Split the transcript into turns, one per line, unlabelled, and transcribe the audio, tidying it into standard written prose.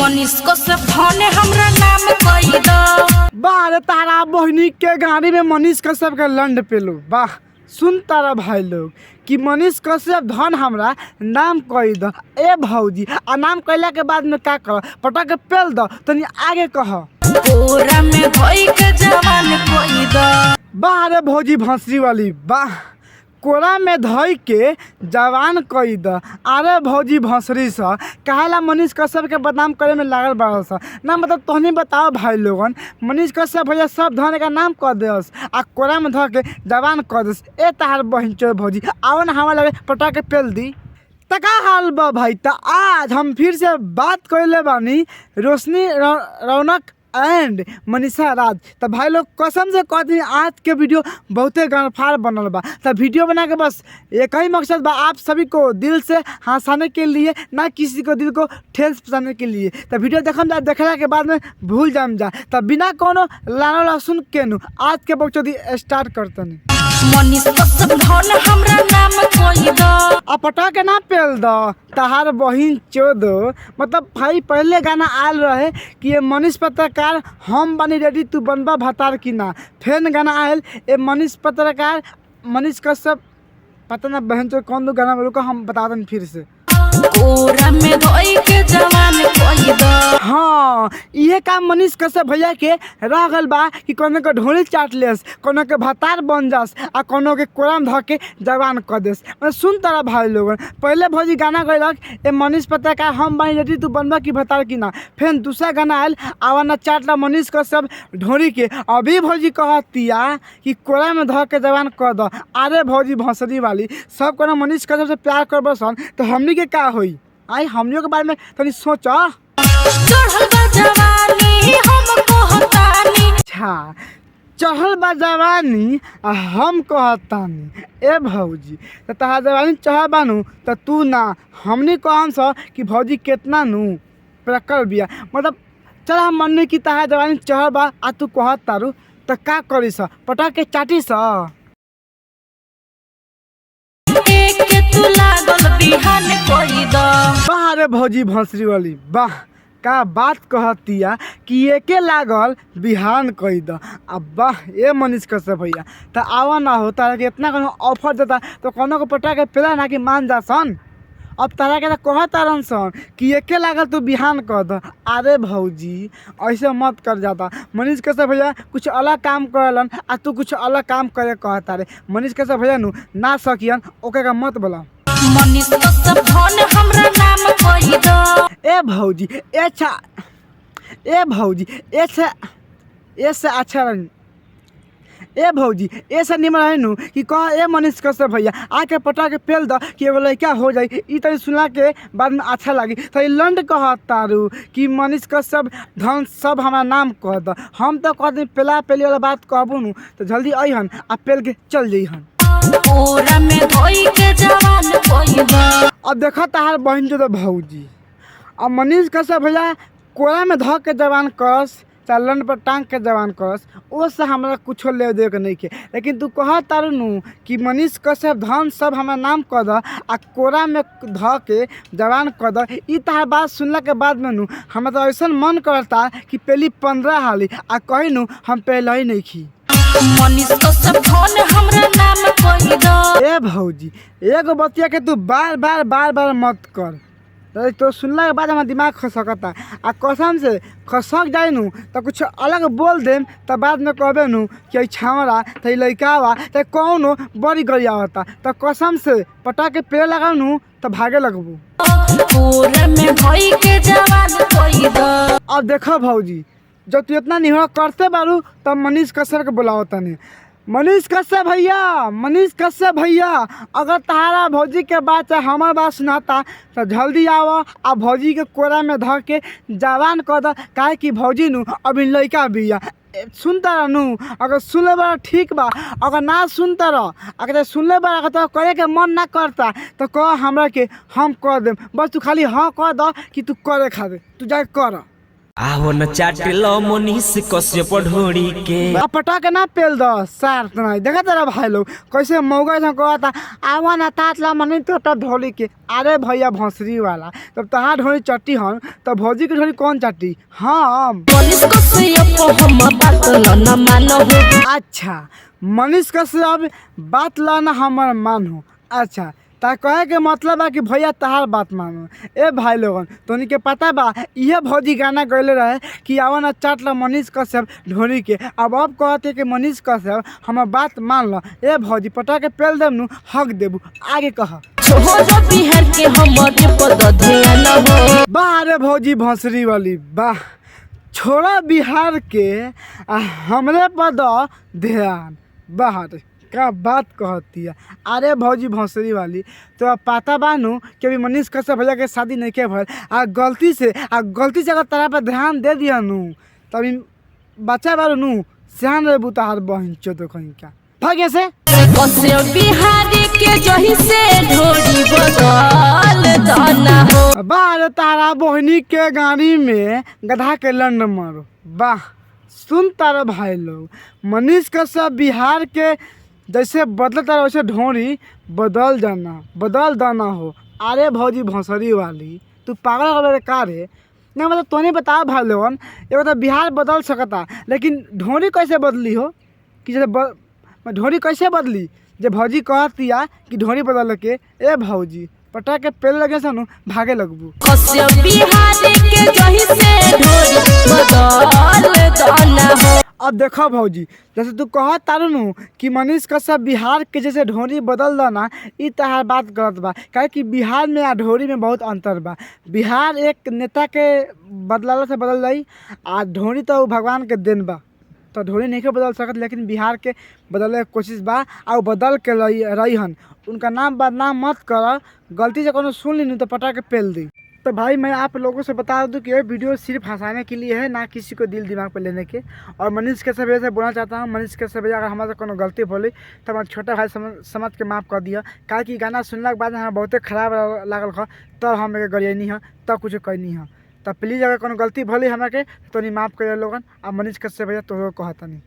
मनीष कश्यप धन हमरा नाम कई द।
वाह रे तारा बहिनी के गाड़ी में मनीष कश्यप के लंड पेलो। वाह सुन तारा भाई लोग कि मनीष कश्यप धन हमरा नाम कही द। ए भौजी आ नाम कैला के बाद में का कर पटक के पेल द तनी आगे कह।
कोरा में धोई के जवान कई द।
वाह रे भौजी भंसरी वाली वाह, कोरा में धोई के जवान कही द। अरे भौजी भंसरी सा काहेला मनीष कश्यप के बदनाम करे में लागल बाड़ सा ना, मतलब तोहनी बताओ भाई लोगन मनीष कश्यप भैया सब धन का नाम कह देस आ कोरा में धो के जवान कह देस। ए तहार बहिन चो भौजी आओ ना हमारा लगे पटा के पेल दी। त का हाल बा भाई, त आज हम फिर से बात कइले बानी रोशनी रौनक एंड मनीषा राज। त भाई लोग कसम से कहती आज के वीडियो बहुते गणफार बनल बा। त वीडियो बना के बस एक ही मकसद बा, आप सभी को दिल से हंसाने के लिए, ना किसी को दिल को ठेस पहुँचाने के लिए। त वीडियो देखम जा, देखला के बाद में भूल जाम जा। त बिना कोनो लानो लहसुन के नु आज के बकचोदी स्टार्ट करतनी।
मनीष कश्यप धन हमरा नाम कई द।
आ पटा के ना पेल द तहार बहिन चोद। मतलब भाई पहले गाना आयल रहे कि ये मनीष पत्रकार हम बनी रेडी तू बनबा भतार की ना। फेन गाना आयल ए मनीष पत्रकार मनीष कश्यप पता ना बहन चोद कौन दो गाना रुको हम बता दें फिर से।
कोरा में धोई के जवान कई द।
हाँ इहे काम मनीष कश्यप भैया के रह गल बा कि कोनो के ढोली चाट लेस, कोनो के भतार बन जास आ कोनो के कोरा में धऽ के जवान कऽ देस। मतलब सुन तारा भाई लोगन पहले भौजी गाना गैलक ए मनीष पत्रकार हम बनी रेडी तू बनबा कि भतार की ना। फेन दूसरा गाना आयल आवा ना चाट ला मनीष कश्यप ढोरी के। अभी भौजी कहतिया कि कोरा में धऽ के जवान कऽ द। अरे भौजी भंसरी वाली सब कोनो मनीष कश्यप से प्यार करब सन तो हमनी के का होई, आई हमनियों के बारे में तनी सोच।
चढ़ल बा जवानी हम कहतानी।
अच्छा चढ़ल बा जवानी आ हम कहतानी। ए भौजी त तहार जवानी चढ़ल बानू त तू ना हमनी कहम स कि भौजी केतना नू प्रकल बिया। मतलब चल हम मन्नी कि तहार जवानी चढ़ल बा आ तू कहत तारू त का करी स, पटा के चाटी स।
एक के तू लागल बिहान कई द।
वाह रे भौजी भंसरी वाली वाह, का बात कहतिया कि एके लागल बिहान कही द। आ वाह ए मनीष कश्यप भैया त आवा ना हो तारा के इतना कोनो ऑफर देता तो कोनो को पटा के पेला ना कि मान जा सन। अब तारा के त कह तारन सन कि एके लागल तू बिहान कह द। अरे भौजी ऐसे मत कर जाता, मनीष कश्यप भैया कुछ अलग काम करलन आ तू कुछ अलग काम करे कहता रे। मनीष कश्यप भैया नु ना सकियन ओके का मत बोला।
मनीष कश्यप धन हमरा नाम कई द।
ए भौजी अच्छा ए भौजी ऐसे ऐसे अच्छा रही। ए भौजी ऐसे निमन है नु कि कह ए मनीष कश्यप भैया आके पटा के पेल द कि एगो लड़का हो जाई, ई तनी सुनला के बाद में अच्छा लागी। तो ई लंड कहत तारू कि मनीष कश्यप धन सब हमारा नाम कह द। हम तो कह दी पेला पेली वाला बात कहबू नु तो जल्दी अइहन आ पेल के चल जइहन।
कोरा में धोई के जवान कई द।
अब देखा तहार बहिन जो भौजी अब मनीष कश्यप भैया कोरा में धऽ के जवान करस चाहे लंड पर टांग के जवान करस, ओसे हमरा कुछो ले दे के नहीं के। लेकिन तू कह तारू नु कि मनीष कश्यप धन सब हमरा नाम कह द आ कोरा में धऽ के जवान कह द। ई तहार बात सुनला के बाद में नु हमरा तो ऐसन मन करता कि पहली 15 हाली आ कही नु हम पहले ही नहीं खी।
मनीष कश्यप धन हमरा नाम कई द।
ए भौजी एगो बतिया के तू बार बार बार बार मत कर, तो सुनला के बाद हमारा दिमाग खसकता आ कसम से खसक जाए नु तो कुछ अलग बोल देम त बाद में कहबे नु कि ई छावरा त ई लइकावा त कौनो बड़ी गरियावता। त कसम से पटा के पेड़ लगाऊ नु त भागे लगबू।
कोरा में धोई के जवान कई द।
अब देखो भौजी जब तू इतना निहोरा करते बारू तब मनीष कश्यप के बुलाओ तनी। मनीष कश्यप भैया, मनीष कश्यप भैया अगर तहारा भौजी के बात चाहे हमार बात सुनाता तो जल्दी आव आ भौजी के कोरा में धर के जवान कह द। काहे कि भौजी नु अभी लइका बिया। सुनता रह नु, अगर सुनले बा ठीक बा, अगर ना सुनता रह अगर सुनले बा अगर तो करे के मन ना करता तो कह हमरा के हम कर देम, बस तू खाली हाँ कह द कि तू करे खाबे, तू जाके कर।
आहो न चाट लो मनीष कश्यप ढोड़ी के।
आ पटा के ना पेल दो सार नहीं। देखा तेरा भाई लोग कैसे मौगा ऐसा कहता, आवा ना तात ला मनी तो तब ढोली के। अरे भैया भोसड़ी वाला, तब तहार ढोली चट्टी हम तब भौजी के ढोली कौन चट्टी हम?
मनीष कश्यप हम बात न मानो हो।
अच्छा, मनीष कश्यप बात ला ना हमर मानो। अच्छा, ता कहे के मतलब बा कि भैया तहार बात मानो। ए भाई लोगन, तोनी के पता बा इहे भौजी गाना गैले रहे कि आवा ना चाट ला मनीष कश्यप ढोरी के। अब कहते कि मनीष कश्यप हमर बात मान ल। ए भौजी, पटा के पेल देब नु हक देबू। आगे कह।
छोड़ बिहार के हमरे पद ध्यान हो।
वाह रे भौजी भोसड़ी वाली वाह, छोड़ा बिहार के आ हमरे पर दो ध्यान। वाह रे, का बात कहती है। अरे भौजी भोसड़ी वाली, तो पता बानू कि अभी मनीष कश्यप भैया के शादी नहीं के भइल, आ गलती से अगर तारा पर ध्यान दे दिया नू तभी बच्चा बारू नू सियान रे बुताहार बहिन चो कहीं क्या भाग्य से।
कश्यप बिहारी के जही से ढोरी बदल दाना हो।
वाह रे तारा बहिनी के गाड़ी में गधा के लंड मारो। वाह, सुन तारा भाई लोग, मनीष कश्यप बिहार के जैसे बदलता रहे वैसे ढोरी बदल जाना, बदल दाना हो। अरे भौजी भोसड़ी वाली, तू पागल हो गए का रे? ना मतलब तोने बता भाई लोगन, एगो तो बिहार बदल सकता लेकिन ढोरी कैसे बदली हो? कि जैसे ढोरी कैसे बदली जे भौजी कहतिया कि ढोरी बदल के? ए भौजी, पटा के पेल लगे सनु भागे लगबू।
कश्यप बिहारी के जही से ढोरी बदल दाना हो।
अब देखो भौजी, जैसे तू कह तारू नु कि मनीष कश्यप बिहार के जैसे ढोरी बदल दना, ई तहार बात गलत बा, काहे कि बिहार में आ ढोरी में बहुत अंतर बा। बिहार एक नेता के बदलाला से बदल जाई आ ढोरी तो उ भगवान के देन बा, तो ढोरी नहीं के बदल सकत, लेकिन बिहार के बदले के कोशिश बा आ उ बदल के रही हन। उनका नाम बदनाम मत कर, गलती से कोनो सुन ली तो पटा के पेल दी। तो भाई मैं आप लोगों से बता दूं कि ये वीडियो सिर्फ हंसाने के लिए है, ना किसी को दिल दिमाग पर लेने के। और मनीष कश्यप भैया से बोलना चाहता हूँ, मनीष कश्यप भैया अगर हमारे कोनो गलती बोली तो हमारा छोटा भाई समझ के माफ़ कर दिया, काहे कि गाना सुनला के बाद हमारा बहुते खराब लागल ह, तब हम गरियनी है तब कुछ कहनी है। तो प्लीज़ अगर कोनो गलती भली हमरा के तो नहीं माफ़ कर लोगन। आ मनीष कश्यप भैया तोहरो कहतनी।